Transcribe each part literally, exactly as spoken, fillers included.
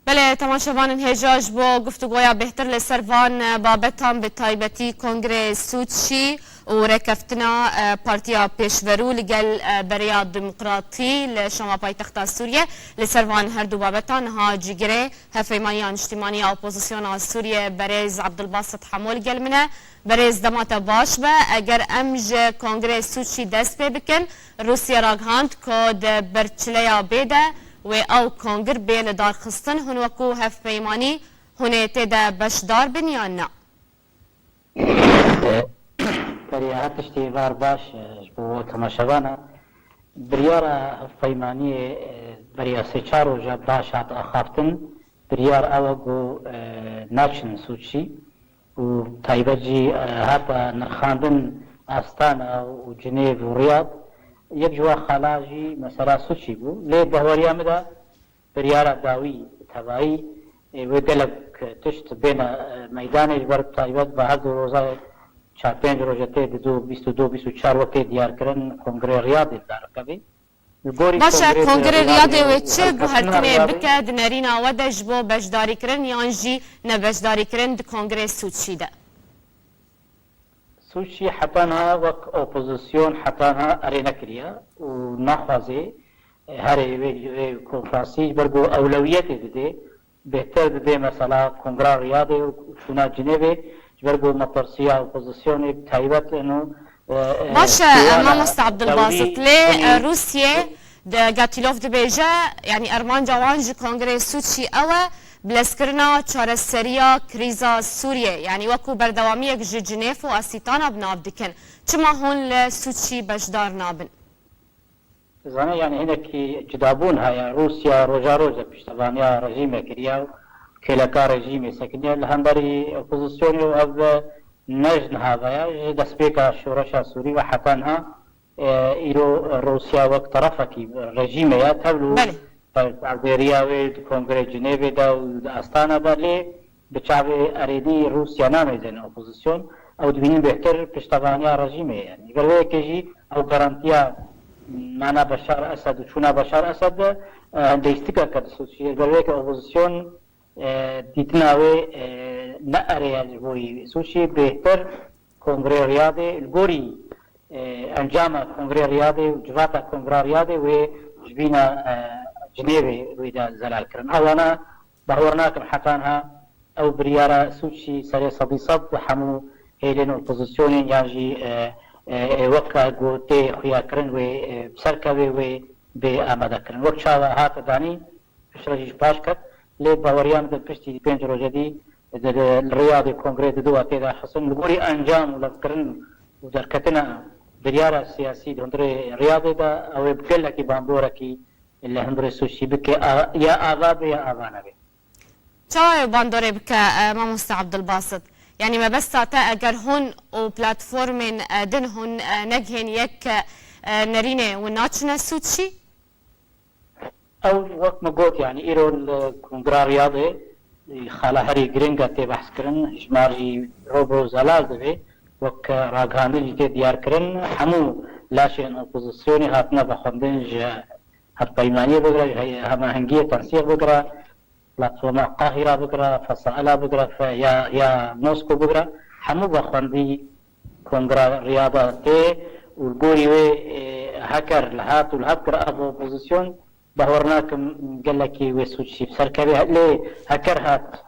Belê, temaşevanên hêja, ji bo guftûgoya bêhtir li ser van, e, babetan, bi taybetî Kongrê Sûçî û rêkeftina, e, Partiya Pêşverû li gel, e, Bereya Demokratî li Şama paytexta Sûriye, li ser van her du babetan niha cîgirê Hevpeymaniya Niştimanî ya Opozisyona Sûriye berêz Abdulbasit Hemo li gel min e. Berêz, dema te baş be. Eger em ji Kongrê Sûçî dest pê bikin, Rûsya ragihand ku di berçileya bê de wê ew kongir bê lidarxistin. Hûn wekû hevpeymanî hûn ê tê de beşdar bin yan na? Beriya her tiştî var baş, e, ji bo temaşevana. Biryara hevpeymaniyê, e, beriya sê çar roja baş hat axaftin. Biryar ew e ku, e, naçin Sûçî û taybet jî, e, hate nirxandin Astana û Cinêv û Riyad. Yek ji wan xala jî mesela Sûçî bû. Lê bahweriya min de biryara dawî tevayî, e, wê gelek tişt bêne, e, meydanê, ji ber taybet bi her du roza çar pênc roje tê di du, bîst û du, bîst û çar wek tê diyarkirin, Kongrê Riyadê darikevê. Li gorî Baş e, Kongrê Kongrê Riyadê Riyadê wê û çi hevkeftina guhertinê Riyadê bike di nerîna we de ji bo beşdarîkirin yan jî nebeşdarîkirin di Kongrê Sûçî de? Sûçî heta niha wek opozisyon heta niha erê nekiriye û naxwaze, e, herê wê, wê konferansî ji ber ku ewlewiyetê dide, bêhtir dibe mesela Kongra Riyadê û çûna Cinêvê, ji ber ku metirsiya opozisyonê bi taybet ino, e, e, Baş e, pêwana Mamoste Abdulbasit, dewrî lê, e, Rûsye de Gatilov dibêje, yanî armanca wan ji Kongrê Sûçî ew e, bilezkirina çareseriya krîza Sûriyê, yanî wekû berdewamiyek ji Cinêv û Asîtana bi nav dikin. Çima hûn li Sûçî beşdar nabin? Zane, yanî hinekî cudabûn heye. Rûsya roja roja piştevaniya rejîmê kiriye û kêleka rejîmê sekiniye. Li hemberî opozisyonê û ev ne ji niha ve ye, ji destpêka şoreşa Sûrî ve heta niha, e, îro Rûsya wek terefekî rejîmê ye. Tevlû Belê. berserdêriya wê di Kongrê Cinêvê de û di Astana de lê bi çavê erêdî Rûsya namêzêne opozisyon. Ew dibînin bêhtir piştevaniya rejîmê ye. Li ber wê yekê jî ew garantiya mana Beşar Esed û çûna Beşar Esed de, e, lîstikeke di Sûçiyê. Li ber wê yekê opozisyon, e, dîtina wê, e, ne erê ye ji bo yî. Sûçî bêhtir Kongrê Riyadê, li gorî, e, encama Kongrê Riyadê û civata Kongra Riyadê wê ji bîna, e, Cinêvê wê de zelal kirin. Ewana Bawer nakim heta niha ew biryara Sûçî serê sedî sed bi hemû hêlên opozisyonên yan jî, e, e, e, weka ku tê xuyakirin wê, e, bi ser kevê wê bê amadekirin. Wek çawa hate danî, piştre jî ji paş ket, lê baweriya min di piştî pênc roje dî di, di, li Riyadê kongrê di dua tê de xistin. Li gorî encam û levkirin û derketina biryara siyasî di hundirê Riyadê de ew ê bi gelekî bandorekî li hundirê Sûçî bike, a, ya ava be ya ava nebe. Çawa ew bandorê bike, e, mamoste Abdulbasit? Yanî mebesta te eger hûn û platformên, e, din hûn, e, negihên yek, e, nerînê û naçine Sûçî? Ew wek min got, yanî îro li Kongra Riyadê, e, xala herî giring e tê behs kirin, hejmar jî ro bi ro zelal dibe, wek ragihandin jî tê diyar kirin, hemû laşên opozisyonê hatine vexwendin ji hevpeymaniyê bigire, ji he-, hemahengiyê tensîq bigire, platforma Qahîra bigire, Fesaila bigire, fe-, ya, ya Mosko bigire, hemû vexwendî Kongra Riyada tê û li gorî wê, e, heker li hat û li hev kir ev opozisyon, bawer nakim gelekî wê Sûçî bi ser kevê, lê heker hat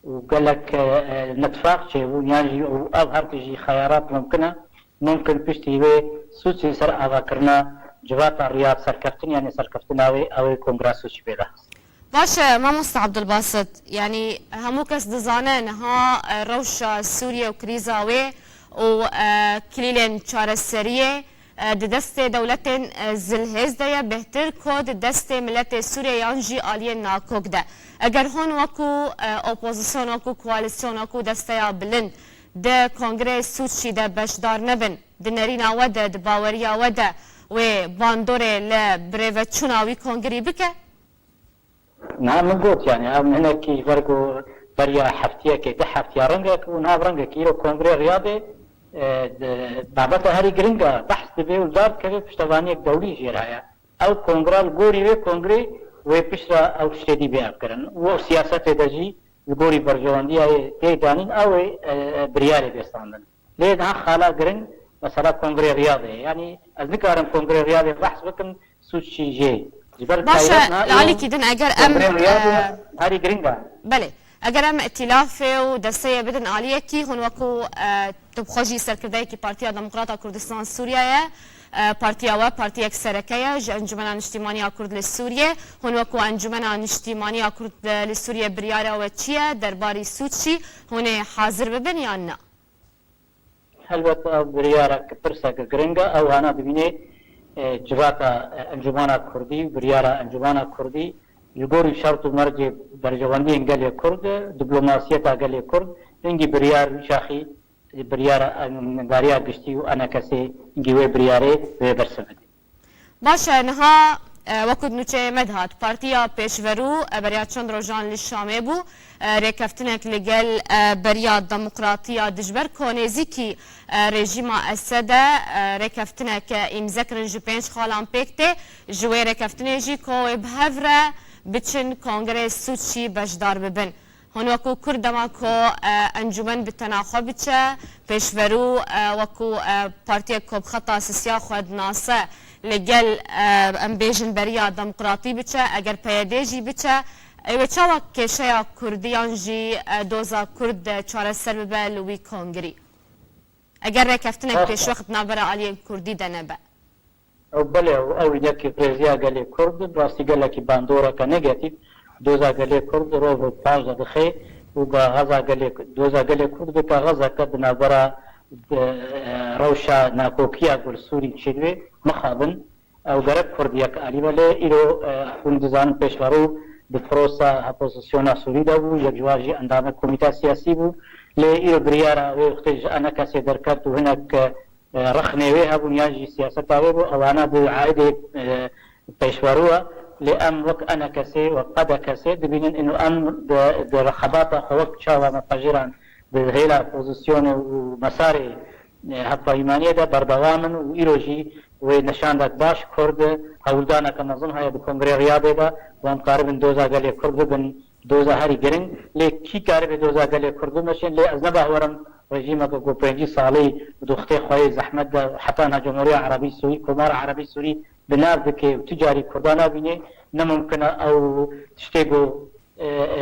û gelek, e, e, nitfaq çêbûn, yan jî û ev her tişt jî xeyarat mumkin e. Mumkin piştî wê Sûçî ser avakirina civata Riyad serkeftin, yanî serkeftina wê, ew ê Kongra Sûçî pê de. Baş e, mamoste Abdulbasit, yanî hemû kes dizane niha, e, rewşa Sûriye û krîza wê û, e, kilîlên çareseriyê, e, di destê dewletên, e, zilhêz de ye, bêhtir ku di destê miletê Sûriye yan jî aliyên nakok de. Eger hûn wekû, e, opozisyon, wekû koalîsyon, wekû desteya bilind di Kongreyê Sûçî de beşdar nebin, di nerîna we de, di baweriya we de wê bandorê li birêveçûna wî kongirî bike? Niha min got, yanî, ev hinekî ji ber ku beriya heftiyekê, du heftiya rengek û niha rengekî îro Kongrê Riyadê, e, di, babeta herî giring e, behs dibe û dar dikeve piştevaniyek dewlî jêr heye. Ew kongra li gorî wê kongrê û wê piştre ew tiştê dî bê ev kirin. Û ew siyasetê de jî li gorî berjewendiyê tê danîn, ew ê, e, e, biryarê bê standin. Lê niha xala giring, mesela Kongrê Riyadê ye. Yanî ez nikarim Kongrê Riyadê behs bikim, sûcî jê. Ji ber Baş e, taybet niha li alîkî din eger em, Kongrê Riyadê e, herî giring e. Belê. Eger em îtîlafê û desteyê bidin aliyekî, hûn wekû, e, tu bi xwe jî serkirdeyekî Partiya Demokrata Kurdistan Sûriye ye, e, partiya we partiyek sereke ye ji Encumena Niştîmaniya Kurd li Sûriyê. Hûn wekû Encumena Niştîmaniya Kurd, e, li Sûriyê biryara we çi ye? Derbarî sûcî hûn ê hazir bibin yan na? Helbet ev biryarek pirsek giring e. Ew ana dibînê, e, civaka, e, Encûmana Kurdî, biryara Encûmana Kurdî, li gorî şert û mercê berjewendiyên gelê Kurd, diplomasiyeta gelê Kurd, hingî biryar wî çaxî, biryara, e, nivîndariya giştî û enekesê hingî wê biryarê wê bersiv bidê. Baş e, niha, e, wekû di nûçeyê me dihat, Partiya Pêşverû, e, beriya çend rojan li Şamê bû, e, rêkeftinek li gel, e, beriya demokratiya dijber ku nêzîkî, e, rejîma Esed e, e, rêkeftinek, e, îmze kirin ji pênc xalan pêk tê, ji wê rêkeftinê jî ku wê bi hev re biçin kongrê Sûçî beşdar bibin. Hûn wekû Kurd dema ku, e, encûmen bi tena xwe biçe, pêşverû, e, wekû, e, partiyek ku bi xeta sisiya xwe dinase, li gel, e, em bêjin beriya demokratî biçe, eger P Y D jî biçe, ew ê çawa kêşeya Kurdiyan jî, e, doza Kurd, e, çareser bibe li wî kongirî? Eger rêkeftinek Rast e. pêşwext navbera aliyên Kurdî de nebe. Ew belê, ew, ew yekî rêziya gelê Kurd, bi rastî gelekî bandoreke negatîf doza gelê Kurd rov û paş de dixe û bi heza gelê, doza gelê Kurd dike hezeke di navbera, e, rewşa nakokiya ku li Sûrî çêdibê mixabin. Ew gerek Kurd yek alî be, lê îro, e, hûn dizanin pêşverû di prosa opozisyona Sûrî de bû, yek ji wan jî endamê komîta siyasî bû. Lê îro biryara wê wextê ji enekesê derket û hinek, e, e, rexnê wê hebûn yan jî siyaseta wê bû, ewana di aidê, e, pêşverû e. Lê em wek enekesê, wek pedekesê dibînin ino em di, di rexebata xwe wek çawa me pejirand di hêla opozisyonê û mesarê, e, hevpeymaniyê de berdewam in û îro jî wê nişandek baş Kurd hewldaneke mezin heye di Kongrê Riyadê de û em karibin doza gelê Kurd bibin doza herî giring, lê kî karibe doza gelê Kurd bimeşin? Lê ez ne bawer im rejîmeke ku pêncî salî di wextê xwe yê zehmet de heta niha Cumhuriya Erebî Sûrî, Komara Erebî Sûrî bi nav dike û tu carî Kurda nabîne, ne mumkin e ew tiştê ku, e, e,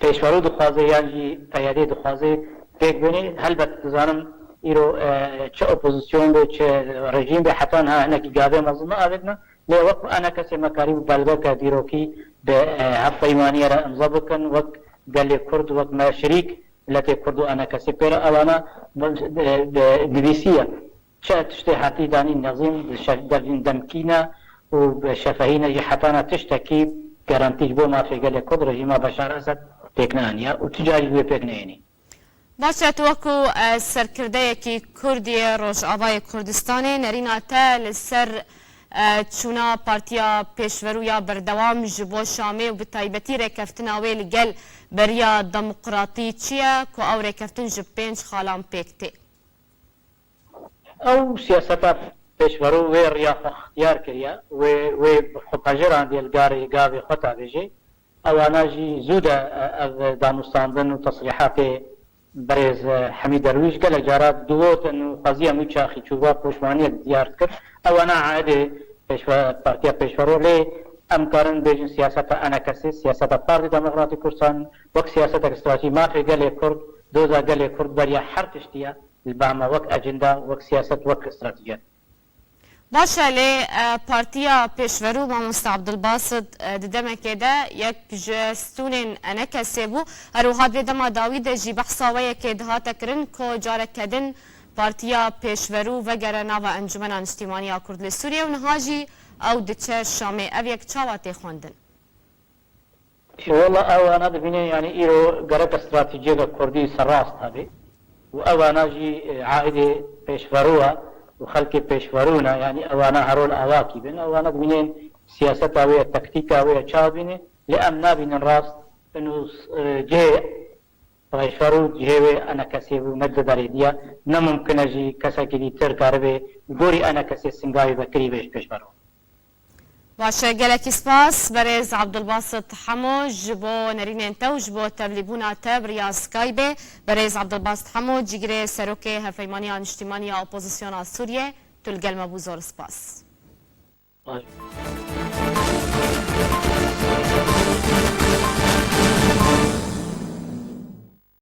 pêşverû dixwaze yan jî P Y D dixwaze pêk bêne. Helbet dizanim îro, e, çi opozîsyon be, çi rejîm be, heta niha hinekî gavê mezin neavêtine. Lê wek enekesê me karîbû belgeke dîrokî bi, e, hevpeymaniyê re imza bikin, wek gelê Kurd, wek me şirîk, miletê Kurd û enekesê pê re ewana bi, bi, bi nivîsiye. Çi tiştê hetî danîn nezîn, bi şef-, devîn demkî ne û bi şefehî ne jî hetana tiştekî garantî ji bo mafê gelê Kurd rejîma Beşar Esed pêk neaniye û tu carî wê pêk neyênî. Baş e, tu wekû, e, serkirdeyekî Kurd yê Rojavayê Kurdistanê, nerîna te li ser, e, çûna Partiya Pêşverû ya berdewam ji bo Şamê û bi taybetî rêkeftina wê li gel beriya demokratî çi ye ku ew rêkeftin ji pênc xalan pêk tê? Ew siyaseta pêşverû wê riya xwe ixtiyar kiriye, wê, wê bi xwe pejirandî li garê gavê xwe ta bêjê. Ewana jî zû de, e, ev danûstandin û tesrîhatê birêz, e, Hemî Derwîş gelek cara digotin û xwezî em wî çaxî çûba poşmaniyek diyar dikir. Ewana aidê pêşve-, Partiya Pêşverû lê em karin bêjin siyaseta enekesê, siyaseta Partî Demokratîk Kurdistan wek siyasetek stratejî mafê gelê Kurd, doza gelê Kurd beriya her tiştî ye. Li ba me wek ecenda, wek siyaset, wek stratejiyet. Baş e, lê, e, Partiya Pêşverû Mamoste Abdulbasit, e, di demekê de yek ji stûnên enekesê bû. Her wiha di vê dema dawî de jî behsa wê yekê dihate kirin ku careke din Partiya Pêşverû vegere nava Encumena Niştîmaniya Kurd li Sûriyê û niha jî ew diçe Şamê. Ev yek çawa tê xwendin? Wela ewana dibîne, yanî îro gereke stratejiyeke Kurdî serrast hebe û ewana jî, e, aidê pêşverû e û xelkê pêşverû ne, yanî ewana herol awakî bin. Ewana dibîne siyaseta wê ye, taktîka wê ye, çawa bîne, lê em nabînin rast ino, e, cihê pêşverû cihê wê enekesê bû, ne di berê diya, ne mumkin e jî kesekî dîtir karibe gorî enekesê singavê vekirî bê ji pêşverû. Baş e, gelekî spas. Berêz Abdulbasit Hemo ji bo nerînên te û ji bo tevlîbûna te bi riya Skypeê. Berêz Abdulbasit Hemo, cîgirê serokê Hevpeymaniya Niştimaniya Opozisyona Sûriyê, tu li gel me bû, zor spas.